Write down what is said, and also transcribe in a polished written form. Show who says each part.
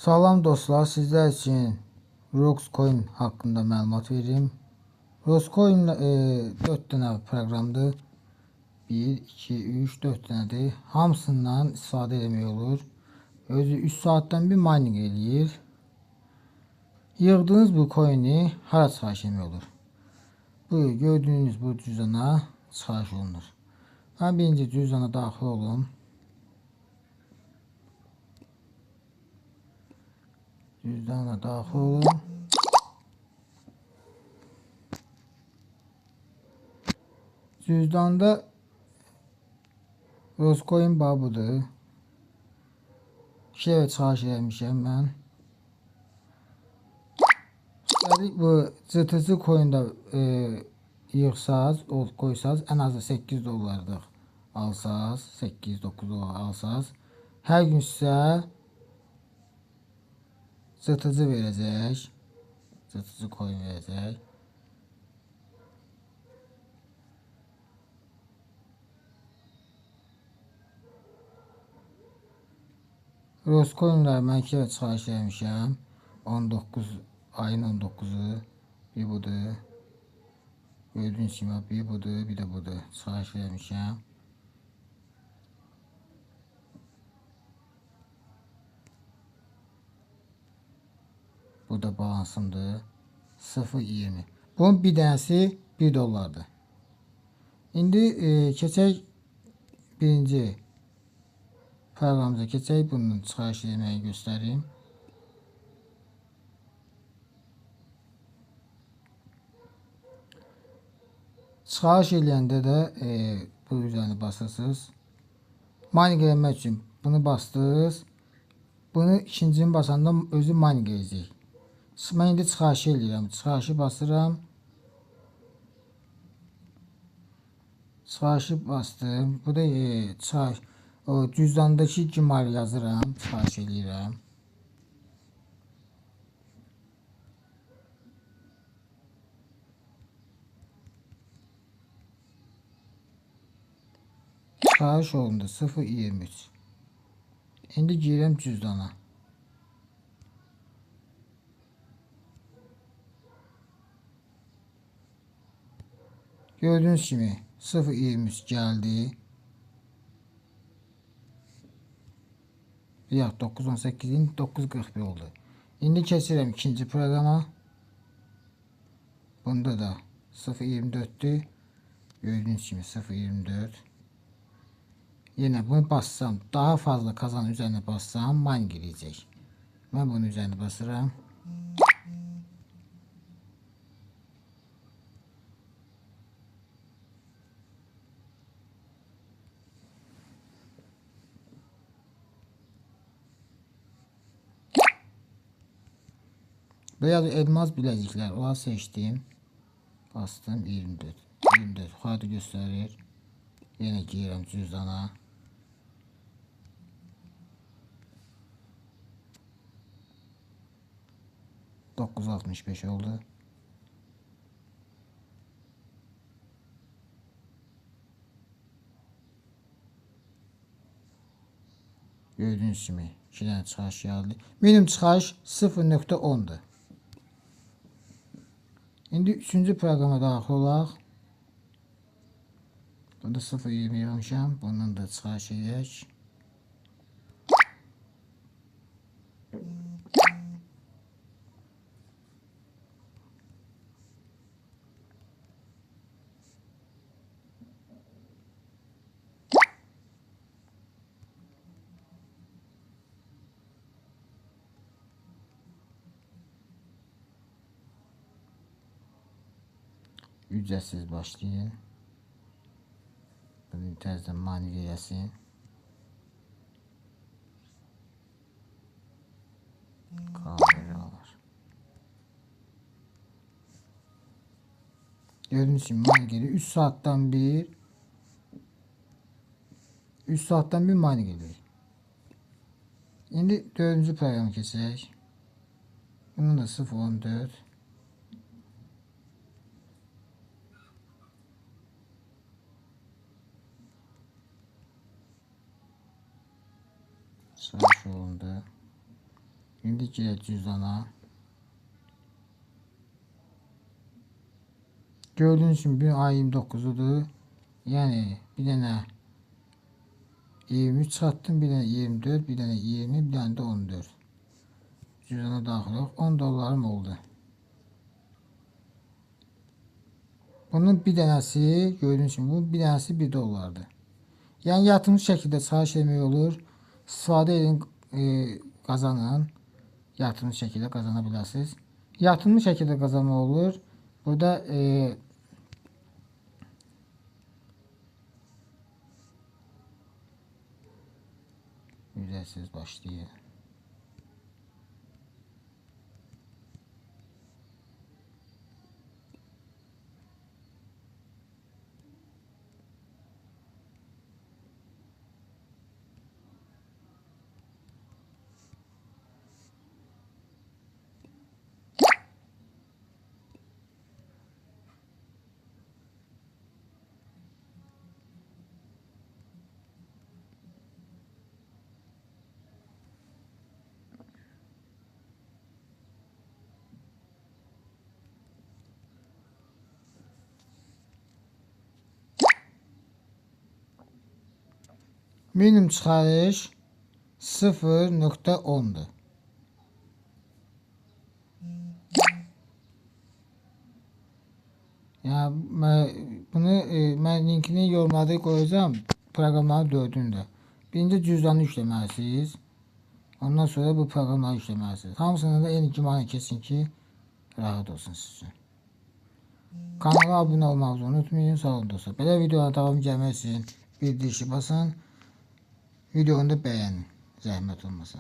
Speaker 1: Salam dostlar, sizlər üçün Roxcoin haqqında məlumat verim. Roxcoin 4 dənə proqramdır. 1, 2, 3, 4 dənədir. Hamısından istifadə etmək olur. Özü 3 saatdan bir mining eləyir. Yığdığınız bu coini hara çıxarış etmək olur? Bu gördüyünüz bu cüzdana çıxarış olunur. Mən birinci cüzdana daxil olum. Cüzdana daxil olun. Cüzdanda Roxcoin babudur. İki dəfə çıxarış eləmişəm mən. Üstəlik bu CTC coin-da yığsaz, qoysaz ən azı 8 dollarlıq alsaz, 8-9 dollar alsaz, hər gün sizə CTC verəcək, CTC coin verəcək. Roxcoin'lər mən iki dəfə çıxarış eləmişəm. 19 ayın 19-u bir budur. Gördüyünüz kimi bir budur, bir də budur. Çıxarış eləmişəm. Bu da balansımdır. 0.20. Bunun bir dənəsi 1 dollardır. İndi keçək birinci proqramımıza keçək. Bunun çıxarış eləməyi göstərim. Çıxarış eləyəndə də bu üzərini basırsınız. Mining eləmək üçün bunu bastınız. Bunu ikincini basanda özü mining eləyəcək. Mən indi çıxarışı eləyirəm. Çıxarışı basıram. Çıxarışı bastım. Bu da çıxarış. O cüzdandakı Gmail yazıram. Çıxarış eləyirəm. Çıxarış olundu 0.23. İndi girirəm cüzdana. Gördüyünüz kimi 0.23 gəldi. Yox, 9.18, indi 9.41 oldu. İndi keçirəm ikinci proqrama. Bunda da 0.24-dür. Gördüyünüz kimi 0.24. Yenə bunu bassam, daha fazla kazan üzərinə bassam, mining eləyəcək. Mən bunun üzərinə basıram. Beyaz elmas bilezikler. Onları seçtim. Bastım 24. 24. Yukarıda gösterir. Yine girirəm cüzdana. $9.65 oldu. Gördüyünüz kimi 2 dənə çıxarış gəldi. Minimum çıxarış 0.10-dur. İndi üçüncü proqrama daxil olaq. Bunda 0.20 yığmışam. Bundan da çıxarış edək. Ücretsiz başlayın. Bunu təzədən mining eləsin. Kameralar. Gördüyünüz kimi mining eləyir. 3 saatdan bir 3 saatdan bir mining eləyir. İndi 4-cü proqramı keçək. Bunun da 0.14. Çıxarış olundu. İndi girək cüzdana. Gördüyünüz kimi bir ay 29-udur. Yəni bir dənə 23 çıxartdım, bir dənə 24, bir dənə 20, bir dənə də 14. Cüzdana daxil olaq. 10 dollarım oldu. Bunun bir dənəsi, gördüyünüz kimi, bunun bir dənəsi 1 dollardır. Yəni yatırımlı şəkildə çıxarış etmək olur. İstifadə edin, qazanın. Yatırımlı şəkildə qazana bilərsiniz. Yatırımlı şəkildə qazanmaq olur. Burada ücretsiz başlayır. Minimum çıxarış 0.10'dur. Yəni bunu mən linkini yorumlarda qoyacağam. Proqramların 4-ünü də. Birinci cüzdanı yükləməlisiniz. Ondan sonra bu proqramları yükləməlisiniz. Hamısını da eyni cumanı keçin ki, rahat olsun sizin üçün. Kanala abunə olmağınızı unutmayın. Sağ olun dostlar. Belə videolara davam gəlmək üçün bildirişi basın. Videonu da bəyənin. Zəhmət olmasa.